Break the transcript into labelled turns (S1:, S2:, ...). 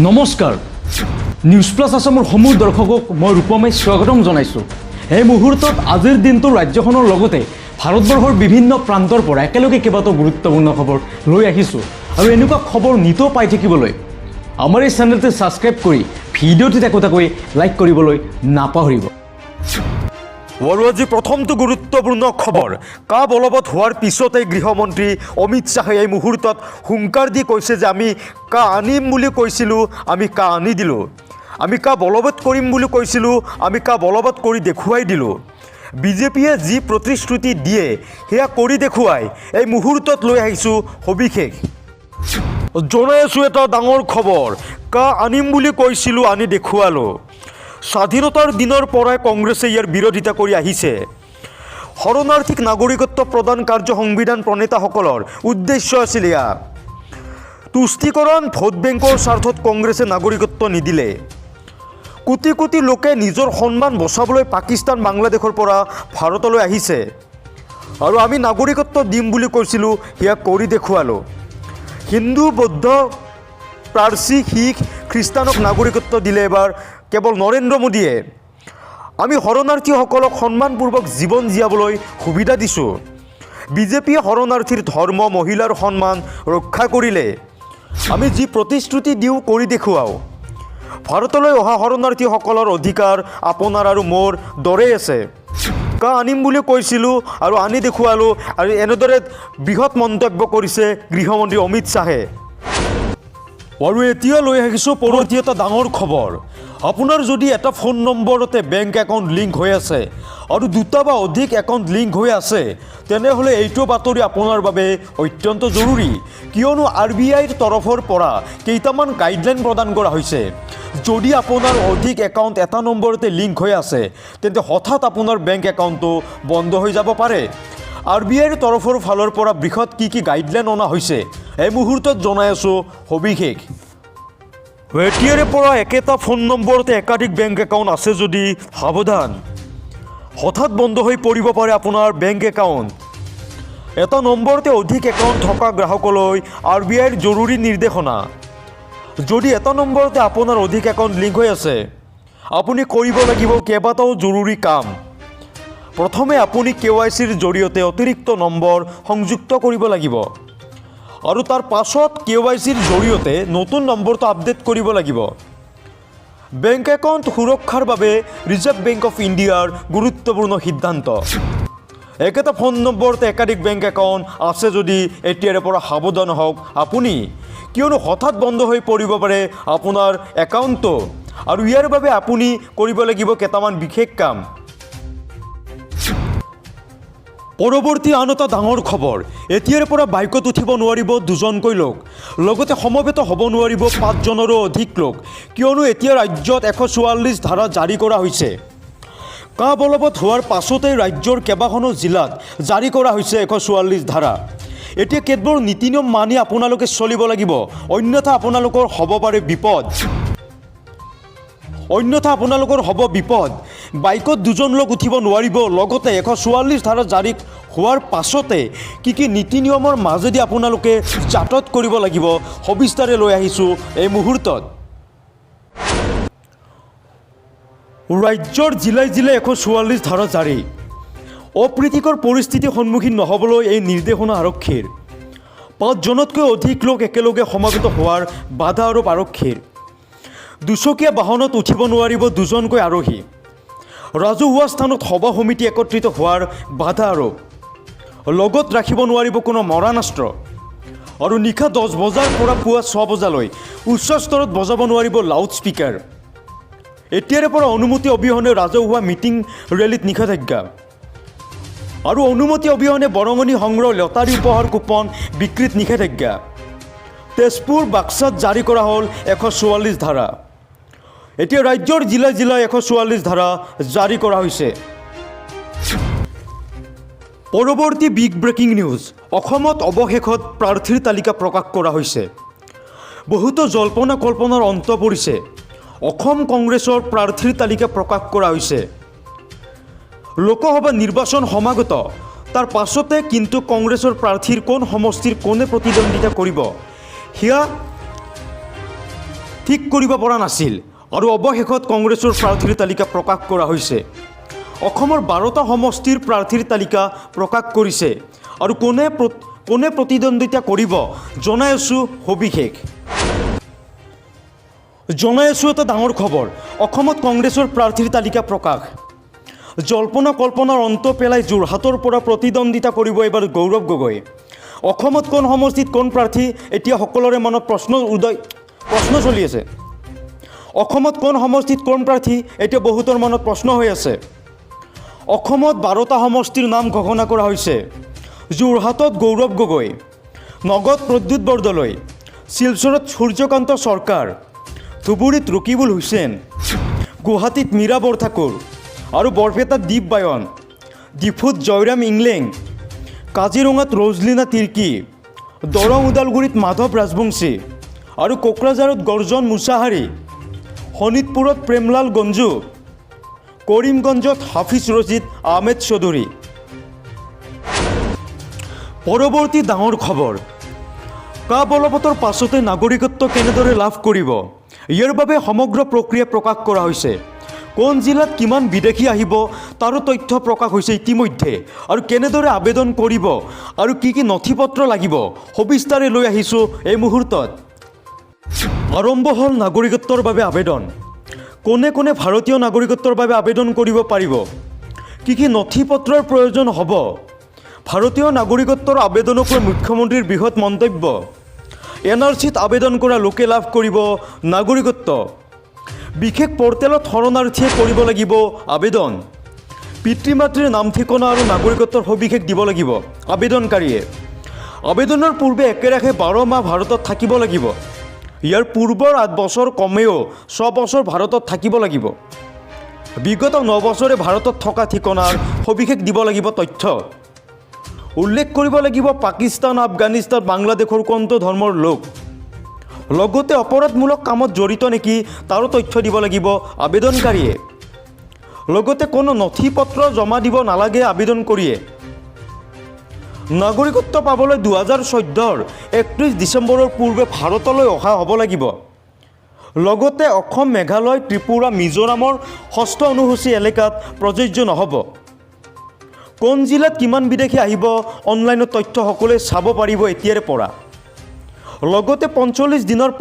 S1: নমস্কাৰ, news plus আছামৰ সমূহ দৰ্শকক মই ৰূপমে স্বাগতম জনাইছোঁ। এই মুহূৰ্তত আজিৰ দিনটো ৰাজ্যখনৰ লগতে ভাৰতবৰ্ষৰ বিভিন্ন প্ৰান্তৰ পৰা একেলগে কেইবাটাও গুৰুত্বপূৰ্ণ খবৰ লৈ আহিছোঁ আৰু এনেকুৱা খবৰ নিতৌ পাই থাকিবলৈ আমাৰ এই চেনেলটো ছাবস্ক্ৰাইব কৰি ভিডিঅ'টোত একোটাকৈ লাইক কৰিবলৈ নাপাহৰিব।
S2: আৰু আজি প্ৰথমটো গুৰুত্বপূৰ্ণ খবৰ, কা বলবৎ হোৱাৰ পিছতে গৃহমন্ত্ৰী অমিত শ্বাহে এই মুহূৰ্তত হুংকাৰ দি কৈছে যে আমি কা আনিম বুলি কৈছিলোঁ, আমি কা আনি দিলোঁ। আমি কা বলবৎ কৰিম বুলি কৈছিলোঁ, আমি কা বলবৎ কৰি দেখুৱাই দিলোঁ। বিজেপিয়ে যি প্ৰতিশ্ৰুতি দিয়ে সেয়া কৰি দেখুৱাই। এই মুহূৰ্তত লৈ আহিছোঁ সবিশেষ। জনাই আছোঁ এটা ডাঙৰ খবৰ, কা আনিম বুলি কৈছিলোঁ, আনি দেখুৱালোঁ। স্বাধীনতাৰ দিনৰ পৰাই কংগ্ৰেছে ইয়াৰ বিৰোধিতা কৰি আহিছে। শৰণাৰ্থীক নাগৰিকত্ব প্ৰদান কাৰ্য সংবিধান প্ৰণেতাসকলৰ উদ্দেশ্য আছিল এয়া। তুষ্টিকৰণ, ভোট বেংকৰ স্বাৰ্থত কংগ্ৰেছে নাগৰিকত্ব নিদিলে। কোটি কোটি লোকে নিজৰ সন্মান বচাবলৈ পাকিস্তান, বাংলাদেশৰ পৰা ভাৰতলৈ আহিছে আৰু আমি নাগৰিকত্ব দিম বুলি কৈছিলোঁ, সেয়া কৰি দেখুৱালোঁ। হিন্দু, বৌদ্ধ, পাৰ্চী, শিখ, খ্ৰীষ্টানক নাগৰিকত্ব দিলে এবাৰ কেৱল নৰেন্দ্ৰ মোদীয়ে। আমি শৰণাৰ্থীসকলক সন্মানপূৰ্বক জীৱন জীয়াবলৈ সুবিধা দিছোঁ। বিজেপিয়ে শৰণাৰ্থীৰ ধৰ্ম, মহিলাৰ সন্মান ৰক্ষা কৰিলে। আমি যি প্ৰতিশ্ৰুতি দিওঁ, কৰি দেখুৱাওঁ। ভাৰতলৈ অহা শৰণাৰ্থীসকলৰ অধিকাৰ আপোনাৰ আৰু মোৰ দৰেই আছে। কা আনিম বুলি কৈছিলোঁ আৰু আনি দেখুৱালোঁ। আৰু এনেদৰে বৃহৎ মন্তব্য কৰিছে গৃহমন্ত্ৰী অমিত শ্বাহে। আৰু এতিয়া লৈ আহিছোঁ পৰৱৰ্তী এটা ডাঙৰ খবৰ। আপোনাৰ যদি এটা ফোন নম্বৰতে বেংক একাউণ্ট লিংক হৈ আছে আৰু দুটা বা অধিক একাউণ্ট লিংক হৈ আছে, তেনেহ'লে এইটো বাতৰি আপোনাৰ বাবে অত্যন্ত জৰুৰী। কিয়নো আৰ বি আইৰ তৰফৰ পৰা কেইটামান গাইডলাইন প্ৰদান কৰা হৈছে। যদি আপোনাৰ অধিক একাউণ্ট এটা নম্বৰতে লিংক হৈ আছে, তেন্তে হঠাৎ আপোনাৰ বেংক একাউণ্টটো বন্ধ হৈ যাব পাৰে। আৰ বি আইৰ তৰফৰ ফালৰ পৰা বৃহৎ কি কি গাইডলাইন অনা হৈছে, এই মুহূৰ্তত জনাই আছোঁ সবিশেষ। এতিয়াৰে পৰা একেটা ফোন নম্বৰতে একাধিক বেংক একাউণ্ট আছে যদি সাৱধান, হঠাৎ বন্ধ হৈ পৰিব পাৰে আপোনাৰ বেংক একাউণ্ট। এটা নম্বৰতে অধিক একাউণ্ট থকা গ্ৰাহকলৈ আৰ বি আইৰ জৰুৰী নিৰ্দেশনা। যদি এটা নম্বৰতে আপোনাৰ অধিক একাউণ্ট লিংক হৈ আছে, আপুনি কৰিব লাগিব কেইবাটাও জৰুৰী কাম। প্ৰথমে আপুনি কে ৱাই চিৰ জৰিয়তে অতিৰিক্ত নম্বৰ সংযুক্ত কৰিব লাগিব আৰু তাৰ পাছত কে ৱাই চিৰ জৰিয়তে নতুন নম্বৰটো আপডেট কৰিব লাগিব। বেংক একাউণ্ট সুৰক্ষাৰ বাবে ৰিজাৰ্ভ বেংক অফ ইণ্ডিয়াৰ গুৰুত্বপূৰ্ণ সিদ্ধান্ত। একেটা ফোন নম্বৰতে একাধিক বেংক একাউণ্ট আছে যদি এতিয়াৰে পৰা সাৱধান হওক আপুনি। কিয়নো হঠাৎ বন্ধ হৈ পৰিব পাৰে আপোনাৰ একাউণ্টটো আৰু ইয়াৰ বাবে আপুনি কৰিব লাগিব কেইটামান বিশেষ কাম। পৰৱৰ্তী আন এটা ডাঙৰ খবৰ, এতিয়াৰ পৰা বাইকত উঠিব নোৱাৰিব দুজনকৈ লোক, লগতে সমবেত হ'ব নোৱাৰিব পাঁচজনৰো অধিক লোক। কিয়নো এতিয়া ৰাজ্যত 144 ধাৰা জাৰি কৰা হৈছে। কা বলবৎ হোৱাৰ পাছতেই ৰাজ্যৰ কেইবাখনো জিলাত জাৰি কৰা হৈছে 144 ধাৰা। এতিয়া কেতবোৰ নীতি নিয়ম মানি আপোনালোকে চলিব লাগিব, অন্যথা আপোনালোকৰ হ'ব পাৰে বিপদ। অন্যথা আপোনালোকৰ হ'ব বিপদ। বাইকত দুজন লোক উঠিব নোৱাৰিব। লগতে 144 ধাৰা জাৰি হোৱাৰ পাছতে কি কি নীতি নিয়মৰ মাজেদি আপোনালোকে যাতায়াত কৰিব লাগিব, সবিস্তাৰে লৈ আহিছোঁ এই মুহূৰ্তত। ৰাজ্যৰ জিলাই জিলাই 144 ধাৰা জাৰি। অপ্ৰীতিকৰ পৰিস্থিতিৰ সন্মুখীন নহ'বলৈ এই নিৰ্দেশনা আৰক্ষীৰ। পাঁচজনতকৈ অধিক লোক একেলগে সমাবেত হোৱাৰ বাধা আৰোপ আৰক্ষীৰ। দুচকীয়া বাহনত উঠিব নোৱাৰিব দুজনকৈ আৰোহী। ৰাজহুৱা স্থানত সভা সমিতি একত্ৰিত হোৱাৰ বাধা আৰোপ। লগত ৰাখিব নোৱাৰিব কোনো মৰণাস্ত্ৰ আৰু নিশা 10 বজাৰ পৰা পুৱা 6 বজালৈ উচ্চ স্তৰত বজাব নোৱাৰিব লাউড স্পীকাৰ। এতিয়াৰে পৰা অনুমতি অবিহনে ৰাজহুৱা মিটিং, ৰেলীত নিষেধাজ্ঞা আৰু অনুমতি অবিহনে বৰঙণি সংগ্ৰহ, লটাৰী, উপহাৰ কুপন বিক্ৰীত নিষেধাজ্ঞা। তেজপুৰ, বাক্সাত জাৰি কৰা হ'ল 144 ধাৰা। এতিয়া ৰাজ্যৰ জিলাই জিলাই 144 ধাৰা জাৰি কৰা হৈছে। পৰৱৰ্তী বিগ ব্ৰেকিং নিউজ, অসমত অৱশেষত প্ৰাৰ্থীৰ তালিকা প্ৰকাশ কৰা হৈছে। বহুতো জল্পনা কল্পনাৰ অন্ত পৰিছে। অসম কংগ্ৰেছৰ প্ৰাৰ্থীৰ তালিকা প্ৰকাশ কৰা হৈছে। লোকসভা নিৰ্বাচন সমাগত, তাৰ পাছতে কিন্তু কংগ্ৰেছৰ প্ৰাৰ্থীৰ কোন সমষ্টিৰ কোনে প্ৰতিদ্বন্দ্বিতা কৰিব সেয়া ঠিক কৰিব পৰা নাছিল আৰু অৱশেষত কংগ্ৰেছৰ প্ৰাৰ্থীৰ তালিকা প্ৰকাশ কৰা হৈছে। অসমৰ 12টা সমষ্টিৰ প্ৰাৰ্থীৰ তালিকা প্ৰকাশ কৰিছে আৰু কোনে প্ৰতিদ্বন্দ্বিতা কৰিব জনাই আছোঁ সবিশেষ। জনাই আছোঁ এটা ডাঙৰ খবৰ। অসমত কংগ্ৰেছৰ প্ৰাৰ্থীৰ তালিকা প্ৰকাশ। জল্পনা কল্পনাৰ অন্ত পেলাই যোৰহাটৰ পৰা প্ৰতিদ্বন্দ্বিতা কৰিব এইবাৰ গৌৰৱ গগৈ। অসমত কোন সমষ্টিত কোন প্ৰাৰ্থী, এতিয়া সকলোৰে মনত প্ৰশ্ন চলি আছে। অসমত কোন সমষ্টিত কোন প্ৰাৰ্থী, এতিয়া বহুতৰ মনত প্ৰশ্ন হৈ আছে। অসমত 12টা সমষ্টিৰ নাম ঘোষণা কৰা হৈছে। যোৰহাটত গৌৰৱ গগৈ, নগাঁৱত প্ৰদ্যুৎ বৰদলৈ, শিলচৰত সূৰ্যকান্ত সৰকাৰ, ধুবুৰীত ৰকিবুল হুছেইন, গুৱাহাটীত মীৰা বৰঠাকুৰ আৰু বৰপেটাত দীপ বায়ন, ডিফুত জয়ৰাম ইংলেং, কাজিৰঙাত ৰজলিনা তিৰ্কী, দৰং ওদালগুৰিত মাধৱ ৰাজবংশী আৰু কোকৰাঝাৰত গৰ্জন মুছাহাৰী, শোণিতপুৰত প্ৰেমলাল গঞ্জু, কৰিমগঞ্জত হাফিজ ৰছিদ আহমেদ চৌধুৰী। পৰৱৰ্তী ডাঙৰ খবৰ। কা বলবতৰ পাছতে নাগৰিকত্ব কেনেদৰে লাভ কৰিব, ইয়াৰ বাবে সমগ্ৰ প্ৰক্ৰিয়া প্ৰকাশ কৰা হৈছে। কোন জিলাত কিমান বিদেশী আহিব, তাৰো তথ্য প্ৰকাশ হৈছে ইতিমধ্যে আৰু কেনেদৰে আবেদন কৰিব আৰু কি কি নথি পত্ৰ লাগিব, সবিস্তাৰে লৈ আহিছোঁ এই মুহূৰ্তত। আৰম্ভ হ'ল নাগৰিকত্বৰ বাবে আবেদন। কোনে কোনে ভাৰতীয় নাগৰিকত্বৰ বাবে আবেদন কৰিব পাৰিব, কি কি নথি পত্ৰৰ প্ৰয়োজন হ'ব, ভাৰতীয় নাগৰিকত্বৰ আবেদনক লৈ মুখ্যমন্ত্ৰীৰ বৃহৎ মন্তব্য। এনআৰচিত আবেদন কৰা লোকে লাভ কৰিব নাগৰিকত্ব। বিশেষ পৰ্টেলত শৰণাৰ্থীয়ে কৰিব লাগিব আবেদন। পিতৃ মাতৃৰ নাম, ঠিকনা আৰু নাগৰিকত্বৰ সবিশেষ দিব লাগিব আবেদনকাৰীয়ে। আবেদনৰ পূৰ্বে একেৰাহে 12 মাহ ভাৰতত থাকিব লাগিব। ইয়াৰ পূৰ্বৰ 8 বছৰ কমেও 6 বছৰ ভাৰতত থাকিব লাগিব। বিগত 9 বছৰে ভাৰতত থকা ঠিকনাৰ সবিশেষ দিব লাগিব। তথ্য উল্লেখ কৰিব লাগিব পাকিস্তান, আফগানিস্তান, বাংলাদেশৰ কোনটো ধৰ্মৰ লোক। লগতে অপৰাধমূলক কামত জড়িত নেকি, তাৰো তথ্য দিব লাগিব আবেদনকাৰীয়ে। লগতে কোনো নথি পত্ৰ জমা দিব নালাগে আবেদনকাৰীয়ে। নাগৰিকত্ব পাবলৈ 2014ৰ 31 ডিচেম্বৰৰ পূৰ্বে ভাৰতলৈ অহা হ'ব লাগিব। লগতে অসম, মেঘালয়, ত্ৰিপুৰা, মিজোৰামৰ ষষ্ঠ অনুসূচী এলেকাত প্ৰযোজ্য নহ'ব। কোন জিলাত কিমান বিদেশী আহিব, অনলাইনত তথ্য সকলোৱে চাব পাৰিব এতিয়াৰে পৰা। লগতে 45 দিনৰ